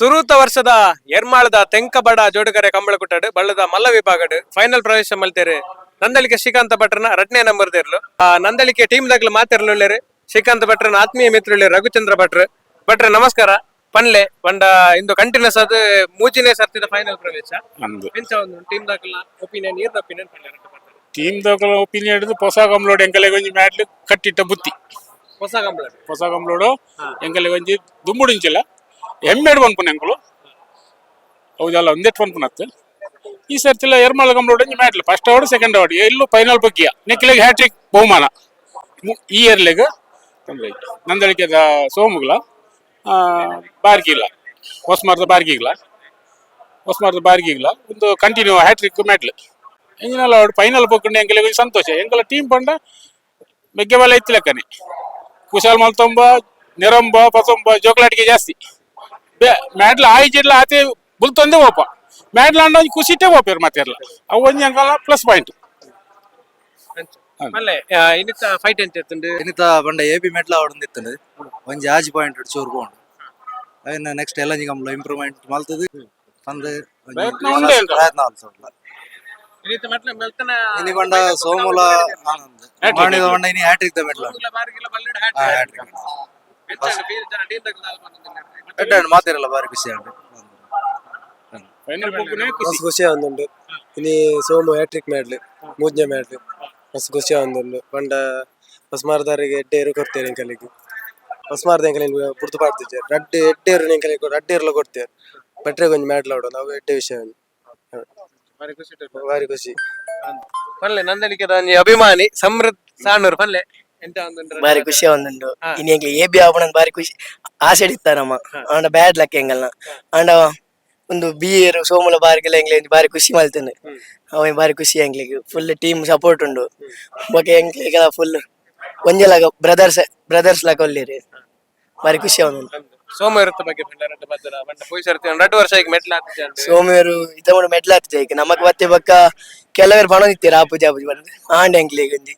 ಸುರೂತ ವರ್ಷದ ಎರ್ಮಾಳದ ತೆಂಕಬಡ ಜೋಡುಗರೆ ಕಂಬಳಕುಟ್ಟಡು ಬಳ್ಳದ ಮಲ್ಲ ವಿಭಾಗಡ್ ಫೈನಲ್ ಪ್ರವೇಶ ಮಲ್ತೇರು. ನಂದಳಿಕೆ ಶ್ರೀಕಾಂತ ಭಟ್ರನ ರಡ್ನೇ ನಂಬರ್ ದೇರ್ಲು. ಆ ನಂದಳಿಕೆ ಟೀಮ್ ದಾಗ್ಲು ಮಾತಿರ್ಲುಳ್ಳೇರು. ಶ್ರೀಕಾಂತ ಭಟ್ರನ ಆತ್ಮೀಯ ಮಿತ್ರರುಳ್ಳಿ ರಘುಚಂದ್ರ ಭಟ್ರು. ಭಟ್ರೆ, ನಮಸ್ಕಾರ. ಪನ್ಲೆ, ಪಂಡ ಇಂದು ಕಂಟಿನ್ಯೂಸ್ ಅದು ಮೂಜಿನೇ ಸರ್ತಿದ ಫೈನಲ್ ಪ್ರವೇಶ. ಅಂದು. ಎಂಚ ಒಂದು ಟೀಮ್ ದಾಕಲ್ನ ಒಪಿನಿಯನ್, ಈರ್ನ ಒಪಿನಿಯನ್ ಪನ್ಲೆ. ಟೀಮ್ ದಕಲ ಒಪಿನಿಯನ್ ಹಿಡಿದು ಹೊಸ ಕಂಬ್ಲೋಡ್ ಎಂಕಲೆಗ್ ಒಂಜಿ ಮ್ಯಾಟ್ಲು ಕಟ್ಟಿಟ್ಟ ಬುತ್ತಿ. ಹೊಸ ಕಂಬಳ. ಹೊಸ ಕಂಬ್ಲೋಡು ಎಂಕಲೆಗ್ ಒಂಜಿ ದುಂಬುಡಿಂಚಿಲ್ಲ ಹೆಮ್ಮೆಡ್ ಪನ್ಪುನ ಎಂಕುಲು. ಹೌದಲ್ಲ, ಒಂದೆಟ್ ಪನ್ಪುನತ್ತು. ಈ ಸರ್ತಿಲ ಎರ್ಮಾಳ ಕಂಬ್ಲೋಡ್ ಒಂಜಿ ಮ್ಯಾಟ್ಲು first award, second award ಎಲ್ಲೂ ಫೈನಲ್ ಬಗ್ಗಿಯ ನೆಕ್ಲೆಗ್ ಹ್ಯಾಟ್ರಿಕ್ ಬಹುಮಾನ. ಈ ಇಯರ್ಲೆಗ್ ತೊಂದರೆ ಇಲ್ಲ. ನಂದಳಿಕೆದ ಸೋಮುಗ್ಲ ಬಾರ್ಗಿಲ್ಲ, ಹೊಸ್ಮಾರ್ದ ಬಾರ್ಗಿಗ್ಲ, ಹೊಸ್ಮಾರ್ದ ಬಾರ್ಗಿಗ್ಲ ಒಂದು continue hat trick ಮೆಟ್ಲು ಎಂಜಿನಲ್ಲ award final ಪೋಕೊಂಡು ಎಂಕಲೆಗ್ ಒಂಜಿ ಸಂತೋಷ. ಎಂಕಲ ಟೀಮ್ ಪಂಡ ಮೆಗ್ಗೆ ಬಲ ಇತ್ತಿಲೆಕ್ಕನೆ. ಕುಶಾಲ್ ಮಲ್ತೊಂಬ, ನಿರಂಬ ಪಸೊಂಬ, ಜೋಕ್ಲಾಟಿಗೆ ಜಾಸ್ತಿ. ಮ್ಯಾಡ್ಲ ಆಯ್ಜಿಡ್ಲ ಆತೆ ಬುಲ್ತೊಂದೇ ಓಪ. ಮ್ಯಾಡ್ಲ ಅಂಡ ಒಂಜಿ ಖುಷಿಟೇ ಓಪೇರು ಮಾತೆರ್ಲ. ಅವು ಒಂಜಿ ಅಂಕಲ ಪ್ಲಸ್ ಪಾಯಿಂಟ್. ಮಲ್ಲೆ, ಇನ್ನಿತ್ತ ಫೈಟ್ ಎಂಚ ಇತ್ತುಂಡು? ಇನ್ನಿತ ಪಂಡ ಎ ಬಿ ಮೆಟ್ಲ ಆವೊಂದಿತ್ತುಂಡು. ಒಂಜಿ ಆಜಿ ಪಾಯಿಂಟ್ ಚೂರು ಪೋಂಡು. ಅವೆನ್ ನೆಕ್ಸ್ಟ್ ಎಲ್ಲ ಕಂಬ್ಲ ಇಂಪ್ರೂವ್ಮೆಂಟ್ ಮಲ್ತದು ಪಂದ್ ಒಂಜಿ ಪ್ರಯತ್ನ ಉಂಡೆ ಎಂಕಲ. ಪ್ರಯತ್ನ ಮಲ್ತೊಡ್ಲ. ಇನ್ನಿತ್ತ ಮೆಟ್ಲ ಮೆಲ್ತನ. ಇನಿ ಪಂಡ ಸೋಮುಲ ಆನಂದ್ ಮಾಣಿದ ಪಂಡ ಇನಿ ಹ್ಯಾಟ್ರಿಕ್ ದ ಮೆಟ್ಲ. ಸೋಮುಲ ಬಾರ್ಗಿಲ ಬಲ್ಲೆಡ್. ಹಾ. Hat trick. Hat trick ಎಡ್ಡೆ ಉಂಡು. ಮಾತೆರೆಲ್ಲ ಬಾರಿ ಖುಷಿ ಆಂಡ್. ಫೈನಲ್ ಪೋಪುನೇ ಖುಷಿ. ಮಸ್ತ್ ಖುಷಿ ಆವೊಂದುಂಡು. ಇನಿ ಸೋಮು ಹ್ಯಾಟ್ರಿಕ್ ಮೆಡ್ಲ್, ಮೂಜನೇ ಮೆಡ್ಲ್. ಮಸ್ತ್ ಖುಷಿ ಆವೊಂದುಂಡು. ಪಂಡ ಹೊಸ್ಮಾರ್ದವರಿಗೆ ಎಡ್ಡೆ ಏರು ಕೊಡ್ತೇನೆ ಎಂಕಲೆಗ್. ಹೊಸ್ಮಾರ್ದ ಎಂಕಲೆಗ್ ಬುಡ್ದು ಪಾಡ್ದಿಜ್ಜೆರ್. ರಡ್ಡ್ ಎಡ್ಡೆ ಏರು ಎಂಕಲೆಗ್ ರಡ್ಡ್ ಏರ್ಲ ಕೊಡ್ತೇವೆ. ಬೆಟ್ರೆಗ್ ಒಂಜಿ ಮೆಡ್ಲ್ ಆವೊಡು, ಅವು ಎಡ್ಡೆ ವಿಷಯ. ಬಾರಿ ಖುಷಿ. ಬಾರಿ ಖುಷಿ. ಪನ್ಲೆ, ನಂದಳಿಕೆದ ಒಂಜಿ ಅಭಿಮಾನಿ ಸಮೃದ್ಧ ಸಾಣೂರ್, ಪನ್ಲೆ ಎಂತ ಒಂದುಂಡು? ಬಾರಿ ಖುಷಿ ಆವೊಂದುಂಡು. ಇನಿ ಎಂಕ್ಲೆ ಎ ಬಿ ಆಪುನ ಬಾರಿ ಖುಷಿ ಆಸೆ ಇತ್ತ ನಮ್ಮ. ಆಂಡ ಬ್ಯಾಡ್ ಲಕ್ ಎಂಕಲ್ನ. ಆಂಡ ಒಂದು ಬಿ ಏರು ಸೋಮುಲ ಬಾರಿಗೆಲ್ಲ ಎಂಕ್ಲೆ ಒಂಜಿ ಬಾರಿ ಖುಷಿ ಮಲ್ತುಂಡು. ಅವೆ ಬಾರಿ ಖುಷಿ ಎಂಕ್ಲೆಗ್. Full team support ಉಂಡು. ಬೊಕ ಎಂಕ್ಲೆಗೆಲ ಫುಲ್ ಒಂಜೆಲಾಗ ಬ್ರದರ್ಸ್ ಬ್ರದರ್ಸ್ ಲಾಕ ಉಲ್ಲೆರ್. ಬಾರಿ ಖುಷಿ ಆವೊಂದುಂಡು. ಸೋಮ ಇರುತ್ತೆ ಬಗ್ಗೆ ಪಂಡ ರಡ್ಡ್ ಬದ್ದರ ಪಂಡ ಪೋಯಿ ಸರ್ತಿ ಒಂದ್ ರಡ್ಡ್ ವರ್ಷ ಈಗ ಮೆಟ್ಲ ಆತಿಜ. ಸೋಮವಾರ ಇತ್ತ ಮೆಡ್ಲ್ ಆತಿಜ ಈಗ ನಮಕ್ ಬತ್ತೆ. ಬೊಕ್ಕ ಕೆಲವರು ಪಣೊಂದಿತ್ತೆರ್ ಆಪುಜಿ ಆಪುಜಿ ಪಂದ್. ಆಂಡ್ ಎಂಕ್ಲೆಗ್ ಒಂಜಿ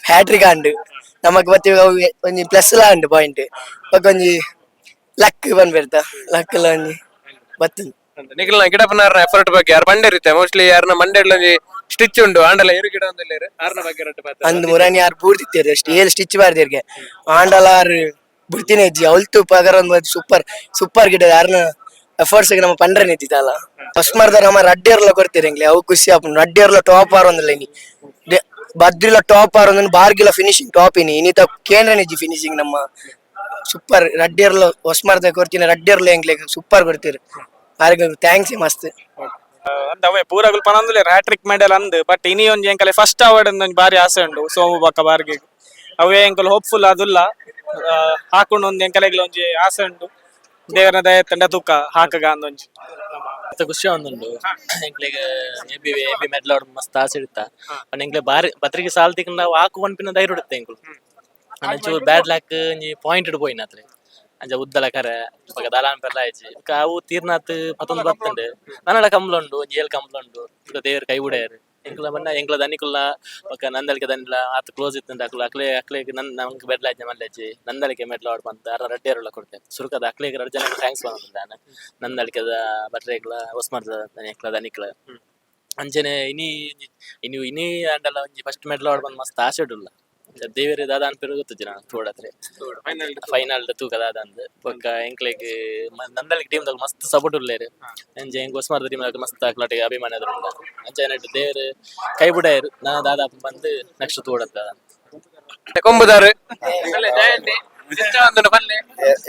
ಹ್ಯಾಟ್ರಿಕ್ ಆಂಡ್. ನಮಕ್ ಬತ್ತೆ ಅವು ಒಂಜಿ ಪ್ಲಸ್ ಲಾ ಉಂಡು ಪಾಯಿಂಟ್. ಬೊಕ್ಕ ಒಂಜಿ ಲಕ್ ಪನ್ಪೆರ್ತ, ಲಕ್ ಲ ಒಂಜಿ ಬತ್ತುಂಡು. ನಿಖಿಲ್ನ ಗಿಡಪನಾರ್ನ ಎಫರ್ಟ್ ಬಗ್ಗೆ. ಯಾರು ಬಂಡೇರಿತ್ತೆ ಮೋಸ್ಟ್ಲಿ, ಯಾರನ್ನ ಮಂಡೆಡ್ಲ ಒಂಜಿ ಸ್ಟಿಚ್ ಉಂಡು. ಆಂಡಲ ಏರು ಗಿಡ ಒಂದಿಲ್ಲೇರು. ಆರ್ನ ಬಗ್ಗೆ ರಡ್ಡ್ ಪಾತೆರ. ಅಂದ್ ಮುರಾನಿ ಯಾರು ಬೂರ್ದಿತ್ತೇರು ಅಷ್ಟು ಏಳು ಸ್ಟಿಚ್ ಬಾರ್ದಿರ್ಗೆ. ಆಂಡಲ ಆರ್ ಬುಡ್ತಿನ ಇಜ್ಜಿ. ಅವಲ್ತು ಪಗರ ಒಂದು ಸೂಪರ್ ಸೂಪರ್ ಗಿಡ. ಯಾರನ್ನ ಎಫರ್ಟ್ಸ್ ನಮ್ಮ ಪಂಡ್ರೆ ನಿಂತಿದ್ದಲ್ಲ. ಫಸ್ಟ್ ಮಾರ್ದಾರ ನಮ್ಮ ರಡ್ಡೇರ್ಲ ಕೊಡ್ತೀರಿ ಎಂಗ್ಲೆ. ಅವು ಖುಷಿ ಆಪುಂಡು. ರಡ್ಡೇರ್ಲ ಟಾಪ್ ಆರ್ ಒಂದಿಲ್ಲ ಇನಿ. ಬದ್ರಿಲ ಟಾಪ್ ಆರ್ ಒಂದನ್ನು, ಬಾರ್ಗಿಲ ಫಿನಿಶಿಂಗ್ ಟಾಪ್ ಇನಿ. ಇನ್ನಿತ ಕೇಂದ್ರ ನಿಜ್ಜಿ ಫಿನಿಶಿಂಗ್ ನಮ್ಮ ಸೂಪರ್. ರಡ್ಡೇರ್ಲ ಹೊಸ್ಮಾರ್ದ ಕೊಡ್ತೀನಿ. ರಡ್ಡೇರ್ಲ ಎಂಗ್ಲೆ ಸೂಪರ್ ಕೊಡ್ತೀರಿ. ಆರಿಗೆ thanks ಮಸ್ತ್. ಅಂದ್ ಅವೇ ಪೂರಗುಲ್ ಪನೊಂದುಲ್ಲೆರ್ hat trick medal ಅಂದ್. ಬಟ್ ಇನಿ ಒಂಜಿ ಎಂಕಲೆ ಫಸ್ಟ್ ಅವಾರ್ಡ್ ಒಂಜಿ ಬಾರಿ ಆಸೆ ಉಂಡು ಸೋಮು ಬೊಕ್ಕ ಬಾರ್ಗೆ. ಅವೇ ಎಂಕುಲು ಹೋಪ್ಫುಲ್ ಅದುಲ್ಲ. ಹಾಕೊಂಡು ಒಂದು ಎಂಕಲೆಗ್ಲ ಒಂಜಿ ಆಸೆ ಉಂಡು. ದೇವರ ದಯ ತಂಡ ತೂಕ ಹಾಕಗ ಅಂದೊಂಜಿ. ಮಸ್ತ್ ಖುಷಿ ಒಂದುಂಡು ಎಂಕ್ಲೆಗ್. A B A B medal ಆವಡ್ ಮಸ್ತ್ ಆಸೆ ಇತ್ತ. ಪಂಡ ಎಂಕ್ಲೆ ಬಾರಿ ಬತ್ರಿಗೆ ಸಾಲ್ ತಿಕ್ಕಂಡ ನಾವು ಹಾಕು ಪನ್ಪಿನ ಧೈರ್ಯ ಇಡುತ್ತೆ ಎಂಕುಲು. ಅಂಚೂರು ಬ್ಯಾಡ್ ಲಕ್, ಒಂಜಿ ಪಾಯಿಂಟ್ ಇಡ್ ಪೋಯಿನತ್ರೆ. ಅಂಚ ಉದ್ದಲ ಕರೆ ಬೊಕ ದಾಲಾನ್ ಪೆರ್ಲ ಆಯ್ಚಿ. ಬೊಕ ಅವು ತೀರ್ನಾತ್ ಪತ್ತೊಂದು ಬತ್ತುಂಡು. ನನಲ ಕಂಬ್ಲ ಉಂಡು, ಒಂಜಿ ಏಳ್ ಕಂಬ್ಲ ಉಂಡು. ಬೊಕ ದೇವೆರ್ ಕೈ ಬುಡಯೆರ್. ಎಂಕುಲ ಬನ್ನ ಎಂಕುಲ ದನಿಕುಲ್ಲ ಬೊಕ ನಂದಳಿಕೆ ದನಿಲ ಆತ್ ಕ್ಲೋಸ್ ಇತ್ತುಂಡು. ಅಕ್ಲು ಅಕ್ಲೆ ಅಕ್ಲೆಗ್ ನನ್ ನಮ್ಗೆ ಮೆಡ್ಲ್ ಆಯ್ತು ಮಲ್ಲೆಜ್ಜಿ. ನಂದಳಿಕೆ ಮೆಡ್ಲ್ ಆವಡ್ ಪಂತ ಅರ ರಡ್ಡೇರುಲ ಕೊಡ್ತೆ. ಸುರುಕದ ಅಕ್ಲೆಗ್ ರಡ್ಡ್ ಜನಕ್ thanks ಪನೊಂದುಲ್ಲೆ. ನಂದಳಿಕೆದ ಭಟ್ರೆಗ್ಲ, ಹೊಸ್ಮರ್ದ ದನಿಕ್ಲ ದನಿಕ್ಲ. ಅಂಚನೆ ಇನಿ ಇನಿ ಇನಿ ಆಂಡಲ ಒಂಜಿ ಫಸ್ಟ್ ಮೆಡ್ಲ್ ಆವಡ್ ಬಂದ್ ಮಸ್ತ್ ಆಸೆ ಉಂಡುಲ್ಲ. ದೇವೆರ್ ದಾದ ಅನ್ಪೆರ್ ಗೊತ್ತುಜ್ಜಿ. ನಾನು ತೋಡತ್ರೆ ಫೈನಲ್ ತೂಕ ದಾದ ಅಂದ್. ಬೊಕ್ಕ ಎಂಕ್ಲೆಗ್ ನಂದಳಿಕೆ ಟೀಮ್ ದಾಗ ಮಸ್ತ್ ಸಪೋರ್ಟ್ ಉಲ್ಲೆರ್. ಅಂಚೆ ಎಂಕ್ ಹೊಸ್ಮಾರ್ದ ಟೀಮ್ ದಾಗ ಮಸ್ತ್ ಅಕ್ಲೊಟ್ಟಿಗೆ ಅಭಿಮಾನಿ ಉಂಡು. ಅಂಚನೆ ದೇವೆರ್ ಕೈ ಬುಡಯೆರ್. ನಾ ದಾದ ಬಂದ್ ನೆಕ್ಸ್ಟ್ ತೋಡತ್ತ. ಕೊಂಬುದಾರು ಪಲ್ಲೆ ಜಯಂತಿ ಎಂಚ ಒಂದುಂಡು ಪಲ್ಲೆ.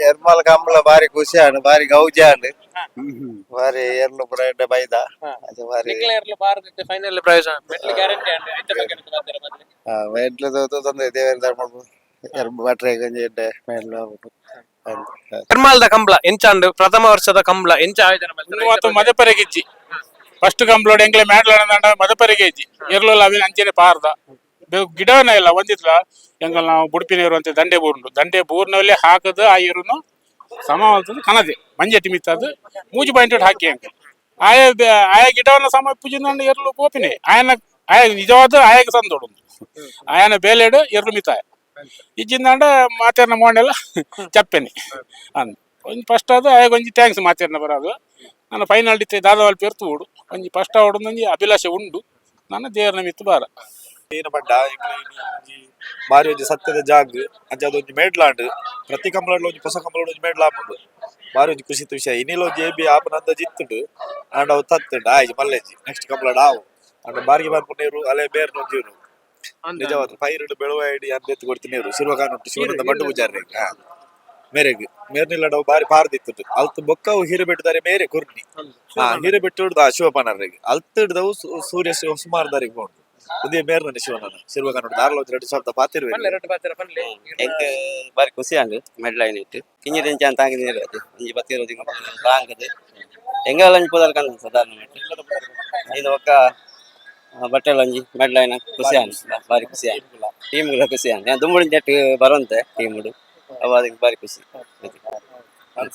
ಎರ್ಮಲ್ ಕಂಬಳ ಬಾರಿ ಖುಷಿ ಆಂಡ್, ಬಾರಿ ಗೌಜಿ ಆಂಡ್. ಬಾರಿ ಎರ್ಲು ಪೂರ ಎಡ್ಡೆ ಬೈದ. ಅದು ಬಾರಿ. ನಿಕ್ಲೆ ಎರ್ಲು ಬಾರದಿತ್ತೆ ಫೈನಲ್ ಪ್ರವೇಶ ಮೆಟ್ಲು ಗ್ಯಾರಂಟಿ ಅಂಡ್. ಐತ ಬಗ್ಗೆ ರಡ್ಡ್ ಪಾತೆರ ಪನ್ಲೆ. ಮೆಡ್ಲು ತೊಂದ್ರೆ ದೇವೆರ್ ಧರ್ಮ ಎರ್ ಭಟ್ರೆಗ್ ಒಂಜಿ ಎಡ್ಡೆ ಮೆಡ್ಲು ಆವೊಡು. ಎರ್ಮಾಲ್ದ ಕಂಬ್ಳ ಎಂಚಾಂಡ್? ಪ್ರಥಮ ವರ್ಷದ ಕಂಬ್ಳ ಎಂಚ ಆಯೋಜನೆ ಮಲ್ತೆರ್? ಮಾತು ಮದಪರೆಗೆ ಇಜ್ಜಿ. ಫಸ್ಟ್ ಕಂಬ್ಲೋಡ್ ಎಂಕ್ಲೆ ಮ್ಯಾಡ್ಲ ಮದಪರೆಗೆ ಇಜ್ಜಿ. ಎರ್ಲುಲ ಅವಿನ ಅಂಚೆನೆ ಪಾರ್ದ ಗಿಡವನ್ನ ಇಲ್ಲ ಒಂದಿತ್ಲ. ಎಂಕಲ್ ನಾವು ಬುಡ್ಪಿನ ಇರುವಂತೆ ದಂಡೆ ಬೂರುಂಡು. ದಂಡೆ ಬೂರ್ನಲ್ಲಿ ಹಾಕದು ಆ ಎರುನು ಸಮ ಮಲ್ತದು ಕನದೆ ಮಂಜೆಟ್ಟಿ ಮಿತ್ತದು ಮೂಜಿ ಪಾಯಿಂಟ್ ಹಾಕಿ ಎಂಕಲ್ ಆಯ ಆಯ ಗಿಡವನ್ನ ಸಮ ಪೂಜಿನ ಎರ್ಲು ಪೋಪಿನೆ. ಆಯನ ಆಯ ನಿಜವಾದ ಆಯಗ ಸಂದೋಡು ಆಯನ ಬೇಲೆಡು ಎರ್ಲು ಮಿತ್ತಾಯ ಇಜ್ಜಿಂದಾಂಡ ಮಾತೇರ್ನ ಮೋಣೆಲ್ಲ ಚಪ್ಪೆನೆ ಅಂದ್. ಒಂಜಿ ಫಸ್ಟ್ ಅದು ಆಯಗ್ ಒಂಜಿ thanks ಮಾತಿರ್ನ ಬರೋದು. ನಾನು ಫೈನಲ್ ಇತ್ತೆ ದಾದವಾಲ್ ಪೇರ್ತು ಓಡು ಒಂಜಿ ಫಸ್ಟ್ ಆವಡು ಒಂಜಿ ಅಭಿಲಾಷೆ ಉಂಡು. ನನ್ನ ದೇವರ ಮಿತ್ತು ಬಾರ. ಏನ ಪಂಡ ಎಂಕ್ಲೆ ಒಂಜಿ ಬಾರಿ ಒಂಜಿ ಸತ್ಯದ ಜಾಗ್ ಅಂಚ ಅದೊಂಜಿ ಮೇಡ್ಲಾಂಡ್. ಪ್ರತಿ ಕಂಬಳಡ್ ಒಂಜಿ ಪೊಸ ಕಂಬಳಡ್ ಒಂಜಿ ಮೇಡ್ಲ ಆಪುಂಡು. ಬಾರಿ ಒಂಜಿ ಖುಷಿತ ವಿಷಯ. ಇನಿಲ ಒಂಜಿ ಎ ಬಿ ಆಪುನ ಅಂದಾಜು ಇತ್ತುಂಡು, ಆಂಡ ಅವು ತತ್ತುಂಡು ಆಯ್ಜಿ ಮಲ್ಲೆಜ್ಜಿ. ನೆಕ್ಸ್ಟ್ ಕಂಬಳಡ್ ಆವು. ಆಂಡ ಬಾರಿಗೆ ಬರ್ಪುನ ನೀರು ಅಲೆ ಬೇರ್ನ ಒಂಜಿ ಇರು ನಿಜವಾದ ಪೈರುಡು ಬೆಳುವ ಇಡಿ ಅಂದೆತ್ತು ಕೊಡ್ತೀನಿ ನೀರು ಶಿವಕಾನ್ ಉಂಟು ಶಿವನಂದ ಬಂಡು ಪೂಜಾರಿ ಮೇರೆಗ್ ಮೇರ್ನಿಲ್ಲಡ ಅವು ಬಾರಿ ಪಾರ್ದಿತ್ತುಂಡು. ಅಲ್ತ್ ಬೊಕ್ಕ ಅವು ಹಿರಬೆಟ್ಟುದಾರೆ ಮೇರೆ ಕುರ್ನಿ. ಹಾ, ಹಿರಬೆಟ್ಟು ಶಿವಪಾನರಿಗೆ ಅಲ್ತಿಡ್ದವು ಸೂರ್ಯ ಸುಮಾರು ದಾರಿಗೆ ಪೋಂಡು. ಉಂದೇ ಮೇರ್ನ ಶಿವನ ಶಿವಕಾನ್ ಉಂಟು ದಾರ್ಲ ಒಂಜಿ 2 ಸಾವಿರದ ಪಾತಿರುವೆ. ಪನ್ಲೆ, ರಡ್ಡ್ ಪಾತೆರ ಪನ್ಲೆ. ಎಂಕ್ ಬಾರಿ ಖುಷಿ ಆಂಡ್ ಮೆಡ್ಲ್ ಆಯ್ನಿಟ್ಟು. ಕಿಂಜಿದಿಂಚ ಅಂತ ತಾಂಗಿದ ಅದು ಒಂಜಿ 10 20 ತಾಂಗದು ಎಂಗಲ ಒಂಜಿ ಪುದರ್ ಕಂದ ಸಾಧಾರಣ ಮೆಟ್ಲು ಇದು ಒಕ್ಕ ಬಟ್ಟೆಲ ಒಂಜಿ ಮೆಡ್ಲ್ ಆಯ್ನ ಖುಷಿ ಆಂಡ್, ಬಾರಿ ಖುಷಿ ಆಂಡ್. ಟೀಮ್ಗಳ ಖುಷಿ ಆಂಡ್. ಯಾನ್ ದುಂಬುಡಿನ ಜಟ್ಟು ಬರಂತೆ ಟೀಮ್ಡು ಅವು, ಅದಕ್ಕೆ ಬಾರಿ ಖುಷಿ.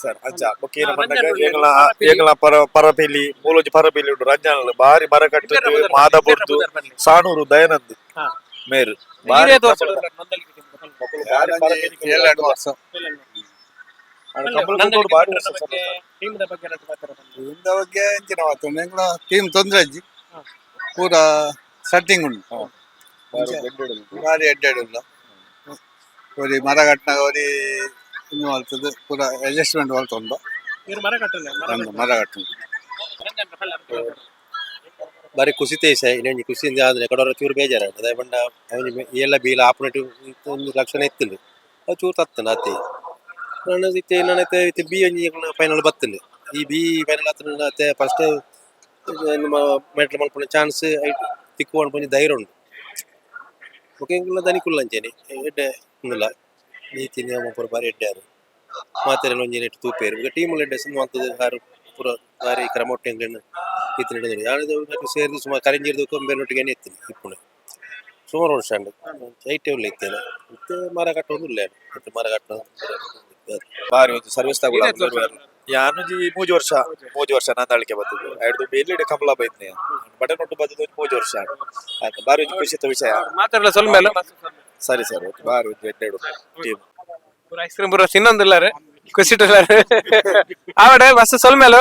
ಸರ್, ಅಂಚ ಬೊಕ್ಕ ಏನ ಪನ್ನಗ ಎಂಗ್ಲ ಎಂಗ್ಲ ಪರ ಪರಪೆಲಿ ಮೂಲೊಂಜಿ ಪರಪೆಲಿ ಉಂಡು ರಂಜಾನಲ್ ಬಾರಿ ಮರ ಕಟ್ಟು ಮಾದ ಬುಡ್ದು ಸಾಣೂರು ದಯಾನಂದ್ ಮೇರು ಬಾರಿ ಈರೇತ್ ವರ್ಷ ಉಳ್ಳಾರ್ ನಂದಳಿಕೆ team ದ ಪನ್ಲೆ. ಬಾರಿ ಪರಪೆಲಿ. 7 ವರ್ಷ. ಕಂಬಳ ಕೂಟೋಡು ಬಾರಿ ವರ್ಷ ಸರ್. ಟೀಮ್ ದ ಬಗ್ಗೆ ರಡ್ಡ್ ಪಾತೆರ ಪನ್ಲೆ. ಟೀಮ್ದ ಬಗ್ಗೆ ಎಂಚಿನ ಮಾತು, ಎಂಗ್ಲ ಟೀಮ್ ತೊಂದ್ರೆ ಅಜ್ಜಿ, ಪೂರ ಸೆಟ್ಟಿಂಗ್ ಉಂಟು. ಬಾರಿ ಎಡ್ಡೆಡ್ ಉಲ್ಲ. ಒರಿ ಮರ ಕಟ್ಟನಾಗ ಒರಿ ಇನ್ನು ಮಲ್ತದ್ದು ಪೂರ ಅಡ್ಜಸ್ಟ್ಮೆಂಟ್ ಮಲ್ತೊಂದು. ಇವ್ರು ಮರ ಕಟ್ಟಲ್ಲ ಮರ. ಒಂದು ಮರ ಕಟ್ಟುಂಡು. ರಂಜನ್ ಪನ್ಲೆ, ರಡ್ಡ್ ಪಾತೆರ. ಬಾರಿ ಖುಷಿ ತೇಸ ಇನ್ನೊಂಜಿ ಖುಷಿಯಿಂದ ಆದ್ರೆ ಕಡೋರ ಚೂರು ಬೇಜಾರ ಅದೇ ಬಂಡ ಅವನಿಗೆ ಎಲ್ಲ ಬೀಲ ಆಪುನಟ್ಟು ಒಂದು ಲಕ್ಷಣ ಇತ್ತಿಲ್ಲ, ಅದು ಚೂರು ತತ್ತನ ಅತ್ತೆ. ನನ್ನ ಇತ್ತೆ ನನ್ನ ಇತ್ತೆ ಬಿ ಒಂಜಿ ಫೈನಲ್ ಬತ್ತಂಡು. ಈ ಬಿ ಫೈನಲ್ ಆತನ ಅತ್ತೆ ಫಸ್ಟ್ ನಮ್ಮ ಮೆಟ್ಲ್ ಮಲ್ಪುನ ಚಾನ್ಸ್ ತಿಕ್ಕುವ ಒಂಜಿ ಧೈರ್ಯ ಉಂಡು. ಬೊಕ ಎಂಕುಲ್ನ ದನಿಕುಲ್ಲ ಅಂಚೆನೆ ಎಡ್ಡೆ ಉಂದುಲ್ಲ, ನೀತಿ ನಿಯಮ ಪೂರ ಬಾರಿ ಎಡ್ಡೆ. ಆರು ಮಾತೆರೆಲ್ಲ ಒಂಜಿ ನೆಟ್ ತೂಪೇರು. ಬೊಕ ಟೀಮ್ ಎಡ್ಡೆ ಸುಮ್ಮ ಆರು ಪೂರ ಬಾರಿ ಕ್ರಮೊಟ್ಟು ಎಂಕ್ಲೆನ ಇತ್ತಿನ ಹಿಡಿದು ಸೇರಿದು ಸುಮಾರು ಕರಿಂಜಿರ್ದು ಕೊಂಬೆನೊಟ್ಟಿಗೆ ಇತ್ತಿನಿ ಇಪ್ಪುಣೆ ಸುಮಾರು ವರ್ಷ ಅಂಡು ಐಟೆ ಉಲ್ಲ ಇತ್ತೇನೆ ಇತ್ತೆ ಮರ ಕಟ್ಟೋದು ಇಲ್ಲ, ಮತ್ತೆ ಮರ ಕಟ್ಟೋದು. ಬಾರಿ ಒಂಜಿ ಸರ್ವಿಸ್ ಈರೇತ್ ವರ್ಷ ಉಳ್ಳಾರ್? ಯಾನುಜಿ 3 ವರ್ಷ, 3 ವರ್ಷ ನಂದಾಳಿಕೆ ಬರ್ತದೆ. ಐಡ್ದು ಬೇಲಿಡೆ ಕಂಬಳ ಬೈತ್ನಿ ಬಟನ್ ಒಟ್ಟು ಬರ್ತದೆ. ಒಂಜಿ 3 ವರ್ಷ ಆಯ್ತು. ಬಾರಿ ಒಂಜಿ ಖುಷಿತ ವಿಷಯ. ಮಾತಾಡಲ್ಲ ಸೊಲ್ಮೇಲೆ. ಸರಿ ಸರ್, ಓಕೆ. ಬಾರಿ ಒಂಜಿ ಎಡ್ಡೆ team. Ice cream ಪೂರ ತಿನ್ನೊಂದಿಲ್ಲಾರೆ, ಖುಷಿಟ್ಟಿಲ್ಲಾರೆ. ಆವಡೆ ಬಸ್ ಸೊಲ್ಮೇಲು.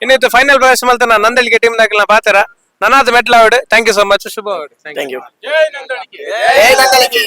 ಇನ್ನಿತ್ತು ಫೈನಲ್ ಪ್ರವೇಶ ಮಲ್ತನ ನಂದಳಿಕೆ ಟೀಮ್ ದಾಖಲ ಪಾತೆರ ನನಾದ ಮೆಟ್ಲ ಆವಡೆ. Thank you so much. Shubha ಆವಡೆ. Thank you. Jai Nandalike. ಏ ನಂದಳಿಕೆ.